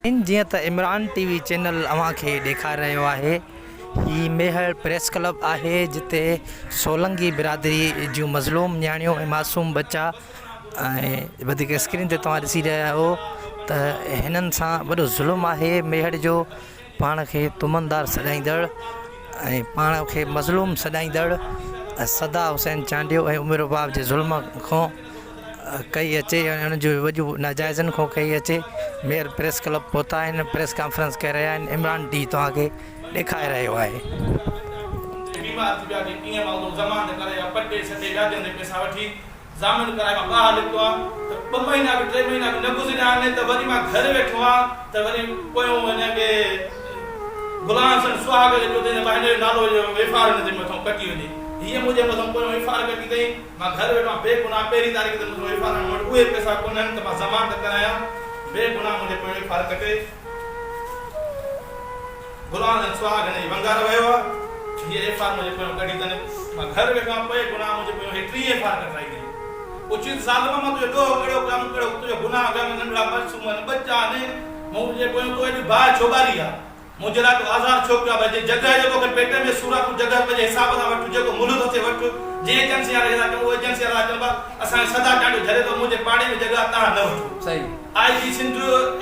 جيئن ته عمران ٽي V channel اوهان کي ڏيکاري رهيو آهي هي ميهڙ پريس ڪلب آهي جتي سولنگي برادري جون مظلوم نياڻيون ۽ معصوم ٻچا ۽ وڌيڪ اسڪرين تي توهان ڏسي رهيا آهيو ته هنن سان وڏو ظلم آهي ميهڙ جو پاڻ کي تمندار سڏائيندڙ ۽ پاڻ کي مظلوم سڏائيندڙ صدا حسين چانڊيو ۽ عمر رباب جي ظلم کان ڪئي اچي ۽ انهن جون وڏيون ناجائزين کان ڪئي اچي ميئر پريس ڪلب پهتا آهن پريس ڪانفرنس ڪري رهيا آهن عمران ڊي توهان کي ڏيکاري رهيو آهي. بيمار ٿي پيا ڪي ڪيئن مان اتو ضمانت ڪرائي آ پٽي سٽي وياجن تي پئسا وٺي ضامن ڪرائي مان ٻاهر نڪتو آن ته ٻه مهينا به ٽي مهينا به نه گذريا آهن ته وري مان گهر ويٺو آن ته وري پويون هن کي غلام حسين سهاڳ کي چيو ته هن جو نالو ايف آر هن جي مٿان ڪٽي وڃي هيء منهنجي مٿان پويون ايف آر ڪٽي اٿئي. مان گهر ويٺو آهيان بي گناهه پهرين تاريخ تي منهنجو ايف آر مون وٽ اهي پئسا ڪونهن ته مان ضمانت ڪرايان بي گناهه منهنجي پويان ايف آر ڪٽي غلام حسين سهاڳ هن جي ونگار ويو آهي هيء ايف آر منهنجي پويان ڪڍي اٿن مان گهر ويٺو آهيان بي گناهه منهنجي پويان هي ٽين ايف آر ڪٽرائي اٿئي پوء چيس ظالم مان تنهنجو ڏوهه ڪهڙو ڪيم ڪهڙو تنهنجو گناهه ڪيم ننڍڙا معصوم آهن ٻچا آهن منهنجي پويان تو ايڏي باهه ڇو ٻاري آهي. منهنجي لاء تو آزار ڇو ڪيو آهي؟ ڀئي جي جڳهه جو توکي پيٽ ۾ سور آهي تون جڳهه پنهنجي حساب سان وٺ جيڪو ملهه ٿو ٿئي وٺ جي ايجنسي وارا ٿا چون اهو ايجنسي وارا ٿا چون ڀا اسان کي سدا چانڊيو جهلي ٿو منهنجي پاڙي ۾ جڳهه آهي تهان نه وٺو. آء جي سنڌ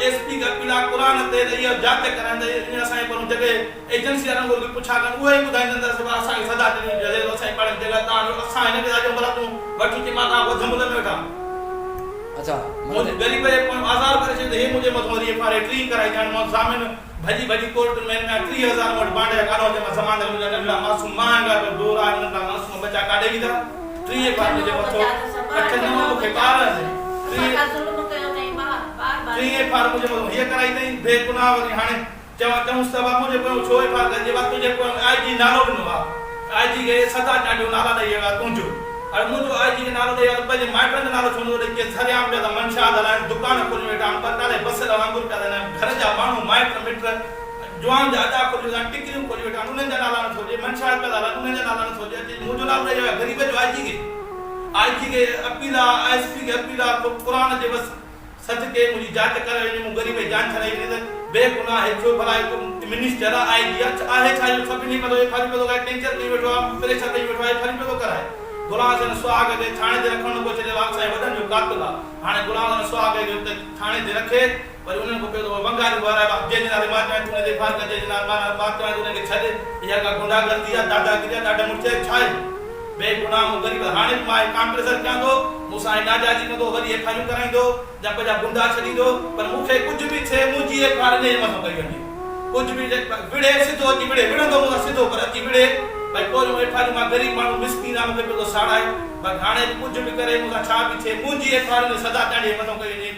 ايس پي کي اپيل آهي قرآن تي ته اها جاچ ڪرائين ته ائين اسان جي پرون جڳهه ايجنسي وارن کان رڳي پڇا ڪن اهي ئي ٻڌائيندن ته ڀا اسان کي سدا چانڊيو جهلي ٿو اسان جي پاڙي ۾ جڳهه تهان نه وٺو اسان هن کي ٿا چئون ڀلا تون وٺ چي مان تهان وڌ ملهه ۾ وٺان. منهنجي غريب جي پويان آزار ڪري ڇڏيو ته هي منهنجي مٿان وري ايف آر اي ٽين ڪرائي ڄاڻ مان ضامن ڀڄي ڀڄي ڪورٽن ۾ هن ۾ 30,000 مون وٽ بانڊ جا ڪاڏو اچي مان ضمانت منهنجا ننڍڙا معصوم مهانگا پيو دور آهن ننڍڙا معصوم ٻچا ڪاڏي ويندا 30 بار منهنجي مٿو اٺ نو مون کي ٻار آهن 30 ايف آر منهنجي مٿو هيء ڪرائي اٿئي بي گناهه وري هاڻي چوان چئونس ته ابا منهنجي پويان ڇو ايف آر ڪجي وا تنهنجي پويان آء جي نالو ڏنو آ آء جي کي سدا چانڊيو نالا ڏئي ويو آ تنهنجو اڙي منهنجو آء جي کي نالو ڏئي ويو آ ته پنهنجي مائٽن جو نالو ڇو نٿو ڏئي ڪي سرعام پيا ٿا منشيات هلائن دڪان کوليون ويٺا آهن پرٽالي بصر وانگر پيا ٿا هلائن گهر جا ماڻهو مائٽ مٽ جوان جا اڏا کولي ويٺا آهن ٽڪريون کولي ويٺا آهن انهن جا نالا نٿو ڏئي منشيات پيا ٿا هلائن انهن جا نالا نٿو ڏئي اچي منهنجو نالو ڏئي ويو آ غريب جو آء جي کي آء جي کي اپيل آ ايس پي کي اپيل آ قرآن جي وس سچ ڪي منهنجي جاچ ڪري وڃي مون غريب جي جان ڇڏائي وڃي ته بي گناهه هي ڇو ڀلا هڪ منسٽر آ آء جي آ آهي ڇا اهو سڀني مٿو ايف آر پي پيو ٿو ڪرائي ٽينچر ڪيون ويٺو آ پريشر ڏئي ويٺو آ ايف آر پي پيو ٿو ڪرائي غلام حسين سهاڳ کي ٿاڻي تي رکڻ نه پيو ڇڏي واڪ سائين وڏن جو قاتل آ هاڻي غلام حسين سهاڳ کي اتي ٿاڻي تي رکي وري انهن کان پيو ٿو ونگاريون وهرائي واڪ جنهن جي نالي مان چوان ٿو ان تي ايف آر ڪر جنهن جي نالي مان چوان ٿو ان کي ڇڏ اها ڪا گنڊا گردي آ دادا گيري آ ڏاڍ مڙس آهي ڇا آهي. بي گناهه مون غريب هاڻي به مان هي ڪانٽريزر ڪيان ٿو، مون سان هي ناجائزي ڪندو، وري ايف آريون ڪرائيندو يا پنهنجا گنڊا ڇڏيندو، پر مون کي ڪجهه به ٿئي منهنجي ايف آر انهيء جي مٿان ڪئي وڃي. ڪجهه به وڙهي سڌو اچي وڙهي، وڙهندو مون سان سڌو پر اچي وڙهي، ڀئي پويون ايف آريون مان غريب ماڻهو مسڪين آهيان مون کي پيو ٿو ساڙائي، باقي هاڻي به ڪجهه به ڪري مون سان ڇا به ٿئي منهنجي ايف آر انهيء سدا چانڊيي جي مٿان ڪئي وڃي.